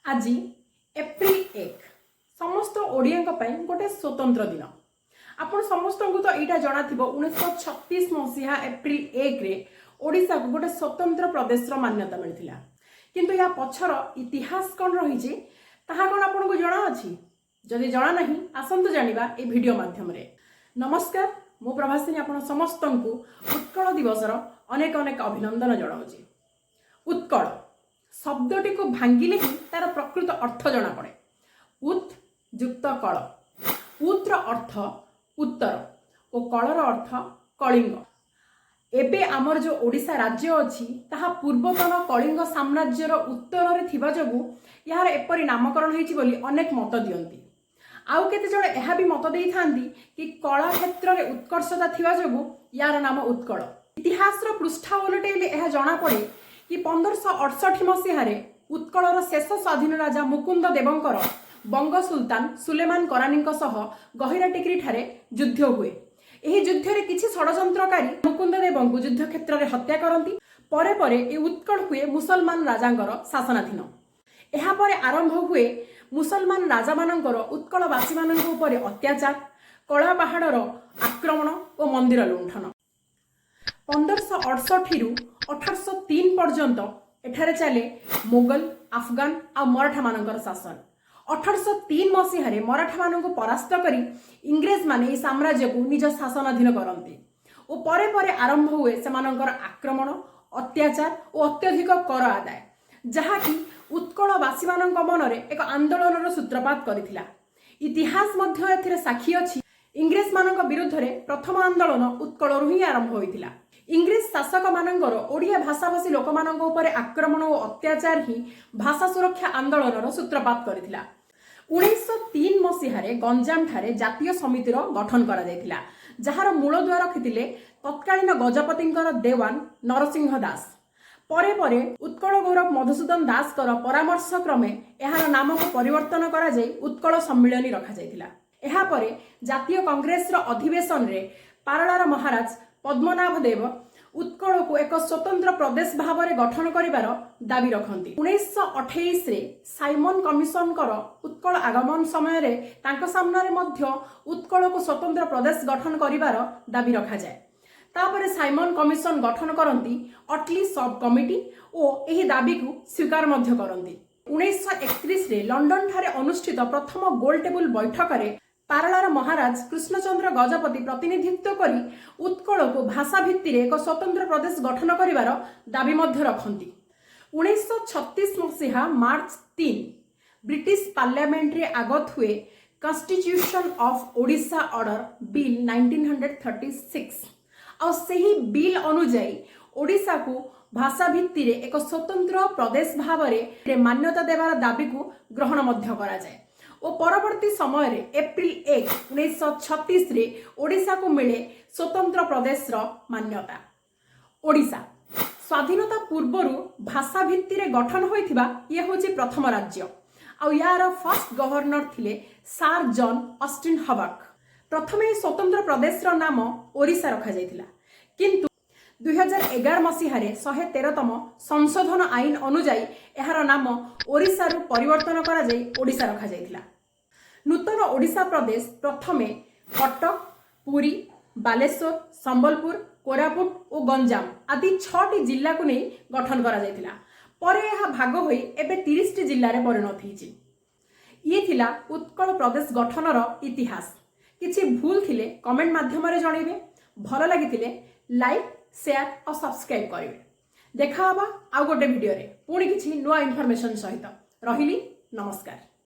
ଆଜି ଏପ୍ରିଲ 1 ସମସ୍ତ ଓଡ଼ିଆଙ୍କ ପାଇଁ ଗୋଟେ ସ୍ୱତନ୍ତ୍ର ଦିନ। ଆପଣ ସମସ୍ତଙ୍କୁ ତ ଏଇଟା ଜଣାଥିବ, 1936 ମସିହା ଏପ୍ରିଲ 1ରେ ଓଡ଼ିଶାକୁ ଗୋଟେ ସ୍ୱତନ୍ତ୍ର ପ୍ରଦେଶର ମାନ୍ୟତା ମିଳିଥିଲା। କିନ୍ତୁ ୟା ପଛର ଇତିହାସ କ'ଣ ରହିଛି, ତାହା କ'ଣ ଆପଣଙ୍କୁ ଜଣାଅଛି? ଯଦି ଜଣା ନାହିଁ, ଆସନ୍ତୁ ଜାଣିବା এই ଭିଡ଼ିଓ ମାଧ୍ୟମରେ। ନମସ୍କାର, ମୁଁ ପ୍ରଭାସିନୀ ଆପଣ ସମସ୍ତଙ୍କୁ ଉତ୍କଳ ଦିବସର ଅନେକ ଅନେକ ଅଭିନନ୍ଦନ ଜଣାଉଛି। ଉତ୍କଳ ଶବ୍ଦଟିକୁ ଭାଙ୍ଗିଲେ ହିଁ ତାର ପ୍ରକୃତ ଅର୍ଥ ଜଣାପଡ଼େ। ଉତ୍ ଯୁକ୍ତ କଳ। ଉତ୍ର ଅର୍ଥ ଉତ୍ତର ଓ କଳର ଅର୍ଥ କଳିଙ୍ଗ। ଏବେ ଆମର ଯେଉଁ ଓଡ଼ିଶା ରାଜ୍ୟ ଅଛି, ତାହା ପୂର୍ବତନ କଳିଙ୍ଗ ସାମ୍ରାଜ୍ୟର ଉତ୍ତରରେ ଥିବା ଯୋଗୁଁ ଏହାର ଏପରି ନାମକରଣ ହେଇଛି ବୋଲି ଅନେକ ମତ ଦିଅନ୍ତି। ଆଉ କେତେଜଣ ଏହା ବି ମତ ଦେଇଥାନ୍ତି କି କଳା କ୍ଷେତ୍ରରେ ଉତ୍କର୍ଷତା ଥିବା ଯୋଗୁଁ ୟାର ନାମ ଉତ୍କଳ। ଇତିହାସର ପୃଷ୍ଠା ଓଲଟେଇଲେ ଏହା ଜଣାପଡ଼େ କି 1568 ମସିହାରେ ଉତ୍କଳର ଶେଷ ସ୍ୱାଧୀନ ରାଜା ମୁକୁନ୍ଦ ଦେବଙ୍କର ବଙ୍ଗ ସୁଲତାନ ସୁଲେମାନ କରାନୀଙ୍କ ସହ ଗହିରା ଟିକିରିଠାରେ ଯୁଦ୍ଧ ହୁଏ। ଏହି ଯୁଦ୍ଧରେ କିଛି ଷଡ଼ଯନ୍ତ୍ରକାରୀ ମୁକୁନ୍ଦ ଦେବଙ୍କୁ ଯୁଦ୍ଧ କ୍ଷେତ୍ରରେ ହତ୍ୟା କରନ୍ତି। ପରେ ପରେ ଏ ଉତ୍କଳ ହୁଏ ମୁସଲମାନ ରାଜାଙ୍କର ଶାସନାଧୀନ। ଏହାପରେ ଆରମ୍ଭ ହୁଏ ମୁସଲମାନ ରାଜାମାନଙ୍କର ଉତ୍କଳବାସୀମାନଙ୍କ ଉପରେ ଅତ୍ୟାଚାର, କଳା ପାହାଡ଼ର ଆକ୍ରମଣ ଓ ମନ୍ଦିର ଲୁଣ୍ଠନ। 1568ରୁ 1803 ପର୍ଯ୍ୟନ୍ତ ଏଠାରେ ଚାଲେ ମୋଗଲ, ଆଫଗାନ ଆଉ ମରାଠାମାନଙ୍କର ଶାସନ। 1803 ମସିହାରେ ମରାଠାମାନଙ୍କୁ ପରାସ୍ତ କରି ଇଂରେଜମାନେ ଏହି ସାମ୍ରାଜ୍ୟକୁ ନିଜ ଶାସନାଧୀନ କରନ୍ତି ଓ ପରେ ପରେ ଆରମ୍ଭ ହୁଏ ସେମାନଙ୍କର ଆକ୍ରମଣ, ଅତ୍ୟାଚାର ଓ ଅତ୍ୟଧିକ କର ଆଦାୟ, ଯାହାକି ଉତ୍କଳବାସୀମାନଙ୍କ ମନରେ ଏକ ଆନ୍ଦୋଳନର ସୂତ୍ରପାତ କରିଥିଲା। ଇତିହାସ ମଧ୍ୟ ଏଥିରେ ସାକ୍ଷୀ ଅଛି। ଇଂରେଜମାନଙ୍କ ବିରୁଦ୍ଧରେ ପ୍ରଥମ ଆନ୍ଦୋଳନ ଉତ୍କଳରୁ ହିଁ ଆରମ୍ଭ ହୋଇଥିଲା। ଇଂରେଜ ଶାସକମାନଙ୍କର ଓଡ଼ିଆ ଭାଷାଭାଷୀ ଲୋକମାନଙ୍କ ଉପରେ ଆକ୍ରମଣ ଓ ଅତ୍ୟାଚାର ହିଁ ଭାଷା ସୁରକ୍ଷା ଆନ୍ଦୋଳନର ସୂତ୍ରପାତ କରିଥିଲା। 1903 ମସିହାରେ ଗଞ୍ଜାମଠାରେ ଜାତୀୟ ସମିତିର ଗଠନ କରାଯାଇଥିଲା, ଯାହାର ମୂଳଦୁଆ ରଖିଥିଲେ ତତ୍କାଳୀନ ଗଜପତିଙ୍କର ଦେୱାନ ନରସିଂହ ଦାସ। ପରେ ପରେ ଉତ୍କଳ ଗୌରବ ମଧୁସୂଦନ ଦାସଙ୍କର ପରାମର୍ଶ କ୍ରମେ ଏହାର ନାମକୁ ପରିବର୍ତ୍ତନ କରାଯାଇ ଉତ୍କଳ ସମ୍ମିଳନୀ ରଖାଯାଇଥିଲା। ଏହାପରେ ଜାତୀୟ କଂଗ୍ରେସର ଅଧିବେଶନରେ ପାରଳାର ମହାରାଜ ପଦ୍ମନାଭ ଦେବ ଉତ୍କଳକୁ ଏକ ସ୍ୱତନ୍ତ୍ର ପ୍ରଦେଶ ଭାବରେ ଗଠନ କରିବାର ଦାବି ରଖନ୍ତି। 1928ରେ ସାଇମନ କମିଶନଙ୍କର ଉତ୍କଳ ଆଗମନ ସମୟରେ ତାଙ୍କ ସାମ୍ନାରେ ମଧ୍ୟ ଉତ୍କଳକୁ ସ୍ୱତନ୍ତ୍ର ପ୍ରଦେଶ ଗଠନ କରିବାର ଦାବି ରଖାଯାଏ। ତାପରେ ସାଇମନ କମିଶନ ଗଠନ କରନ୍ତି ଅଟଲି ସବ୍ କମିଟି ଓ ଏହି ଦାବିକୁ ସ୍ୱୀକାର ମଧ୍ୟ କରନ୍ତି। 1931ରେ ଲଣ୍ଡନଠାରେ ଅନୁଷ୍ଠିତ ପ୍ରଥମ ଗୋଲ ଟେବୁଲ ବୈଠକରେ ପାରଳାର ମହାରାଜ କୃଷ୍ଣଚନ୍ଦ୍ର ଗଜପତି ପ୍ରତିନିଧିତ୍ୱ କରି ଉତ୍କଳକୁ ଭାଷା ଭିତ୍ତିରେ ଏକ ସ୍ୱତନ୍ତ୍ର ପ୍ରଦେଶ ଗଠନ କରିବାର ଦାବି ମଧ୍ୟ ରଖନ୍ତି। 1936 ମସିହା ମାର୍ଚ୍ଚ 3 ବ୍ରିଟିଶ ପାର୍ଲାମେଣ୍ଟରେ ଆଗତ ହୁଏ Constitution of Odisha Order Bill 1936। ଆଉ ସେହି ବିଲ୍ ଅନୁଯାୟୀ ଓଡ଼ିଶାକୁ ଭାଷା ଭିତ୍ତିରେ ଏକ ସ୍ୱତନ୍ତ୍ର ପ୍ରଦେଶ ଭାବରେ ମାନ୍ୟତା ଦେବାର ଦାବିକୁ ଗ୍ରହଣ ମଧ୍ୟ କରାଯାଏ ଓ ପରବର୍ତ୍ତୀ ସମୟରେ ଏପ୍ରିଲ 1, 1936ରେ ଓଡ଼ିଶାକୁ ମିଳେ ସ୍ୱତନ୍ତ୍ର ପ୍ରଦେଶର ମାନ୍ୟତା। ଓଡ଼ିଶା ସ୍ୱାଧୀନତା ପୂର୍ବରୁ ଭାଷା ଭିତ୍ତିରେ ଗଠନ ହୋଇଥିବା ଇଏ ହେଉଛି ପ୍ରଥମ ରାଜ୍ୟ। ଆଉ ୟାର ଫାର୍ଷ୍ଟ ଗଭର୍ଣ୍ଣର ଥିଲେ ସାର୍ ଜନ୍ ଅଷ୍ଟିନ୍ ହବାକ୍। ପ୍ରଥମେ ଏହି ସ୍ୱତନ୍ତ୍ର ପ୍ରଦେଶର ନାମ ଓଡ଼ିଶା ରଖାଯାଇଥିଲା, କିନ୍ତୁ 2011 ମସିହାରେ 113ତମ ସଂଶୋଧନ ଆଇନ ଅନୁଯାୟୀ ଏହାର ନାମ ଓଡ଼ିଶାରୁ ପରିବର୍ତ୍ତନ କରାଯାଇ ଓଡ଼ିଶା ରଖାଯାଇଥିଲା। ନୂତନ ଓଡ଼ିଶା ପ୍ରଦେଶ ପ୍ରଥମେ କଟକ, ପୁରୀ, ବାଲେଶ୍ୱର, ସମ୍ବଲପୁର, କୋରାପୁଟ ଓ ଗଞ୍ଜାମ ଆଦି ଛଅଟି ଜିଲ୍ଲାକୁ ନେଇ ଗଠନ କରାଯାଇଥିଲା। ପରେ ଏହା ଭାଗ ହୋଇ ଏବେ 30ଟି ଜିଲ୍ଲାରେ ପରିଣତ ହେଇଛି। ଇଏ ଥିଲା ଉତ୍କଳ ପ୍ରଦେଶ ଗଠନର ଇତିହାସ। କିଛି ଭୁଲ ଥିଲେ କମେଣ୍ଟ ମାଧ୍ୟମରେ ଜଣେଇବେ। ଭଲ ଲାଗିଥିଲେ ଲାଇକ୍, ସେୟାର ଆଉ ସବସ୍କ୍ରାଇବ୍ କରିବେ। ଦେଖା ହବା ଆଉ ଗୋଟେ ଭିଡ଼ିଓରେ ପୁଣି କିଛି ନୂଆ ଇନଫର୍ମେସନ୍ ସହିତ। ରହିଲି, ନମସ୍କାର।